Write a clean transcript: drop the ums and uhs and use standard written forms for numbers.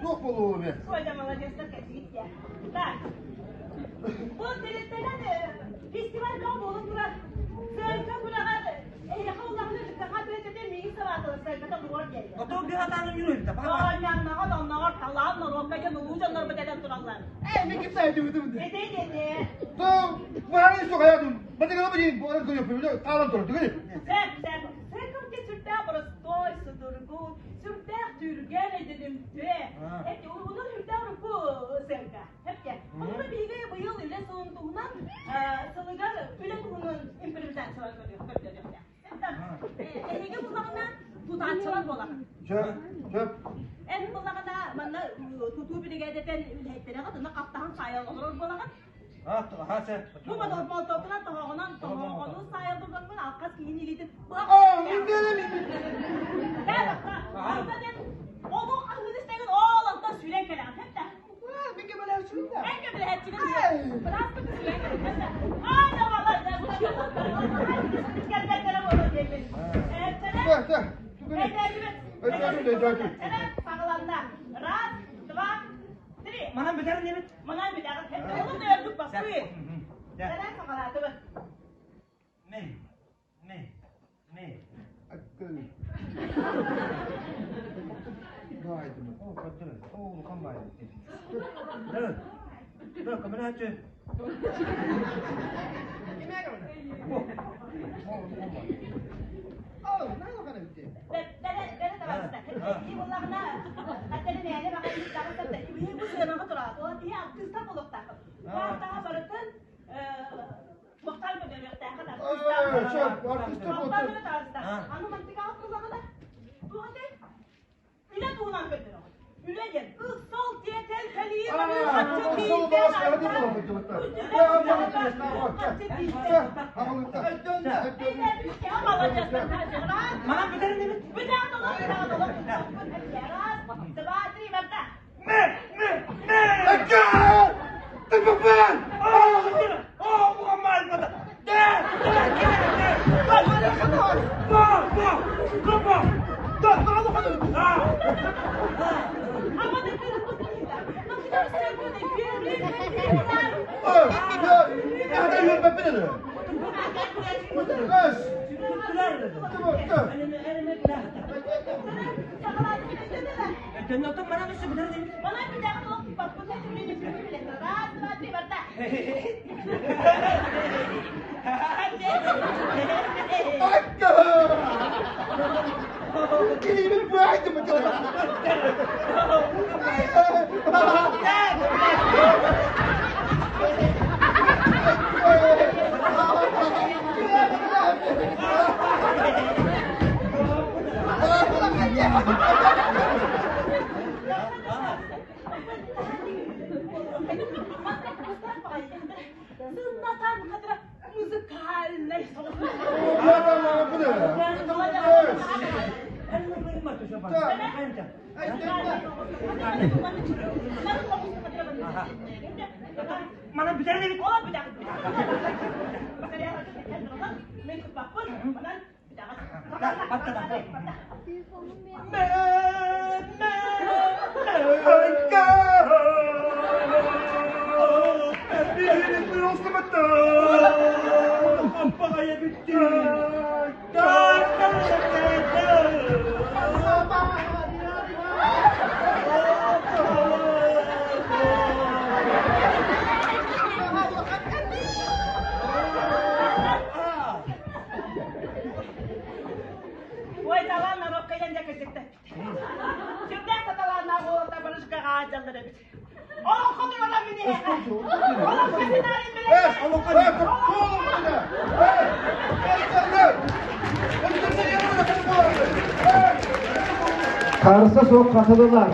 Туох буолуо бе? Так. Бу тэрилтэнэн фестиваль буолан турар. Сыанка күрэҕэр эһиэхэ улаханы саха тыатэтэ миигин сабаатылар сыанката луор диэллэр. Отоо быһатааны юрuydu. Оонньоонноҕо онноҕор талаан норуокка диэн улуу дьоннорбут этэн тураллар. Э, мен ким сайдыбытым. Этэ этэ. То, баары соҕаятым. Батыгала бу буолан көрүөппүт. Таалан турар, түгэн. Сөп, сөп. Сыанкам те сүрдээх боростуой, судургу, сүрдээх түргэн өйдөнүмтүө. Эти ургунун сүрдээх урукку сыанка. Эпте. Онно биһиги быйыл үлэ сылын туһунан сылыгар үлэ туһунан импровизациялар көрдөрүөхтээх. Эһиги буллаҕына тутааччылар буолаҕын. Сөп, сөп. Эн буллаҕына манна тутуу биригээдэтин үлэһиттэрэҕит, онно хаптаһан саайан олорор буолаҕын. Бу молотопунан тоһоҕонон тоһоҕону саайан турбаккын алхас киһини илиитин Аа, мин дэлэ мин. Олох аһыыр истэгин ол онтон сүүрэн кэлэҕин, хэттэ. Мин көмөлөһүчүгүн да. Эн көмөлөһөччүгүн. Бырааспыт сүүрэн кэлэн. Ай да молодец. Кэлбэттэрэ буолуо диэбин. Тө, тө. Саҕаланна. Раз, два, три. Манан бүтэрин эбит. Манан бүтэҕин. Олус өрдүк баспы. Сэрэн саҕалаатыбыт. Мен, мен, мен. Аккын. Баайдым. О, көрдөрө. О, улахан баайдым. Дö. Дö, көмөлөһөччү. О, О, наһаа улахан эбит. Бэрэ таҕыста. Ии буллаҕына, хаттары мээнэ баҕайы таҕыста. Ии бу сыанаҕа турар. Ол тиһи артыыстар буолуохтааххын. Баартаҕа барытын туохтаан көрдөрүөхтээххин Сөп, артыыстар буолуохтаах. Аны мантыгаҕа буллаҕына, туох этэй? Үлэ туһунан көрдөрөҕүн. Үлэ диэн ыксал, тиэтэл, кэлии, Ыксал баас кэһэти Манан бүтэрин эбит. Ме, ме, ме! Тыппын! О, улахан баайдым. Дэ, дэ, дэ, дэ. Ба, ба, ба, ба. Да, наһаа улахан. Я, я үөрбэппин аны. Эс! Төннөтөн манан өссө бүтэрин эбит. Раз, два, три, барда. Акка! Килиибин баайдым. Сыннатан хатыра музыкальный Манан бүтэрин эбит. Ой, талаан норуокка диэн дьэ кырдьыкта. Сүрдээх да талааннаах уолаттар барышкаҕа аадьаллар эбит. Олоҥхо туруоран мин иһэҕэ. Олоҥхо сценарийын билэн. Харса суох хатылылар.